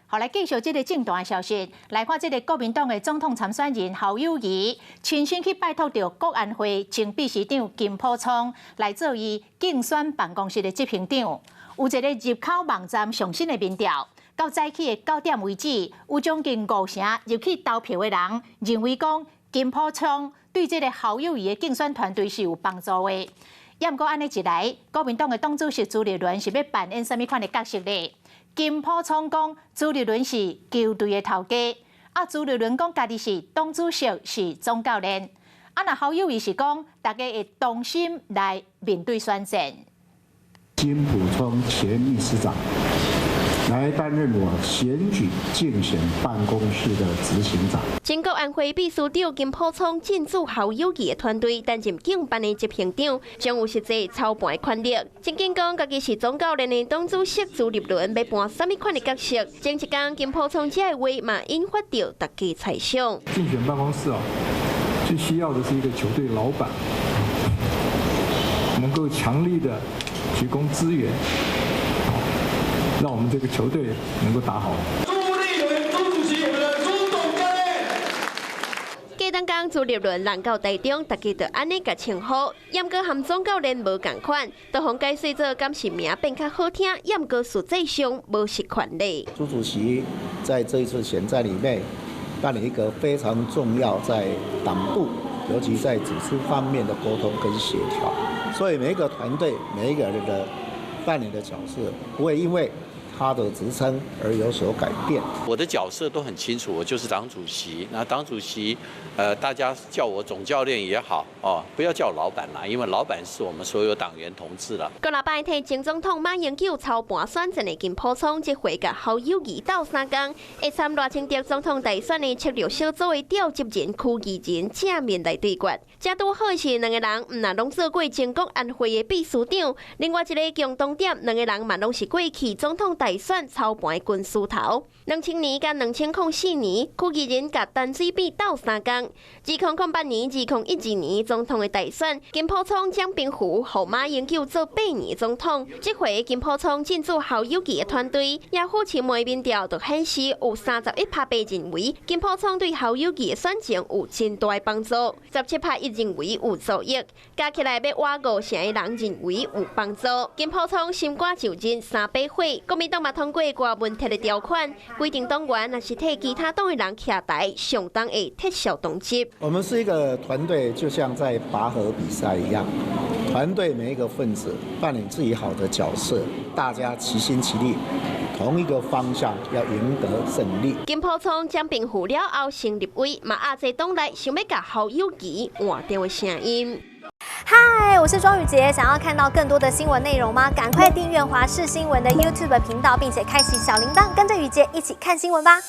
好，來繼續這个政壇的消息，來看這个國民黨的總統參選人侯友宜，親身去拜託著國安會前秘書長金溥聰來做伊競選辦公室的執行長。有一个入口網站上新的民調，到早起的9點為止，有將近五成入去投票的人認為講金溥聰對這个侯友宜的競選團隊是有幫助的。也毋過按呢一來，國民黨的黨主席朱立倫是欲扮演啥物款的角色咧？金溥聰講朱立倫是球隊的頭家，啊朱立倫講家己是黨主席是總教練，啊若侯友宜是講大家會同心來面對選戰。金溥聰前秘書長來擔任我選舉競選辦公室的執行長。前國安會秘書長金溥聰進駐侯友宜的團隊，擔任競辦的執行長，將有實際操盤的權力。曾經講家己是總教練的黨主席朱立倫，欲扮啥物款的角色？前一工金溥聰這个話嘛引發著大家猜想。競選辦公室啊，最需要的是一個球隊老闆，能夠強力的提供資源，讓我們這個球隊能夠打好。朱立倫朱主席，我們的朱總教練。過當工朱立倫人到台中，大家就按呢共稱呼。毋過和總教練無仝款，都予解說做敢是名變較好聽，毋過實際上無實權咧。朱主席在這一次選戰裡面扮演一個非常重要，在黨部，尤其在組織方面的溝通跟協調。所以每一個團隊，每一個人的扮演的角色，不會因為他的職稱而有所改變。我的角色都很清楚，我就是黨主席。那黨主席，大家叫我總教練也好，哦，不要叫我老闆啦，因為老闆是我們所有黨員同志啦。過禮拜替前總統馬英九操盤選戰的金溥聰，這回共侯友宜鬥三工，會參賴清德總統大選的策略小組的召集人區宜人正面來對決。這拄好是兩個人，毋但攏做過前國安會的秘書長，另外一个共同點，兩個人嘛攏是過去總統大選操盤的軍師頭。2000年佮2004年，區宜人共陳水扁鬥三工。2008年、2012年總統的大選，金溥聰、蔣平福予馬英九做8年總統。這回金溥聰進駐侯友宜的團隊，雅虎奇摩民調就顯示有31%認為金溥聰對侯友宜的選情有真大的幫助，17%認為有助益，加起來欲倚五成的人認為有幫助。金溥聰心肝上任三把火，國民黨嘛通過掛問題的條款，規定黨員若是替其他黨的人徛台，相當會撤銷黨籍。我們是一個團隊，就像在拔河比賽一樣，團隊每一個分子扮演自己好的角色，大家齊心齊力，同一個方向要贏得勝利。金溥聰、蔣平福了後成立委，嘛壓制黨內想欲共侯友宜換掉的聲音。嗨，我是莊宇傑，想要看到更多的新聞內容嗎？趕快訂閱華視新聞的 YouTube 頻道，並且開啟小鈴鐺，跟着宇傑一起看新聞吧。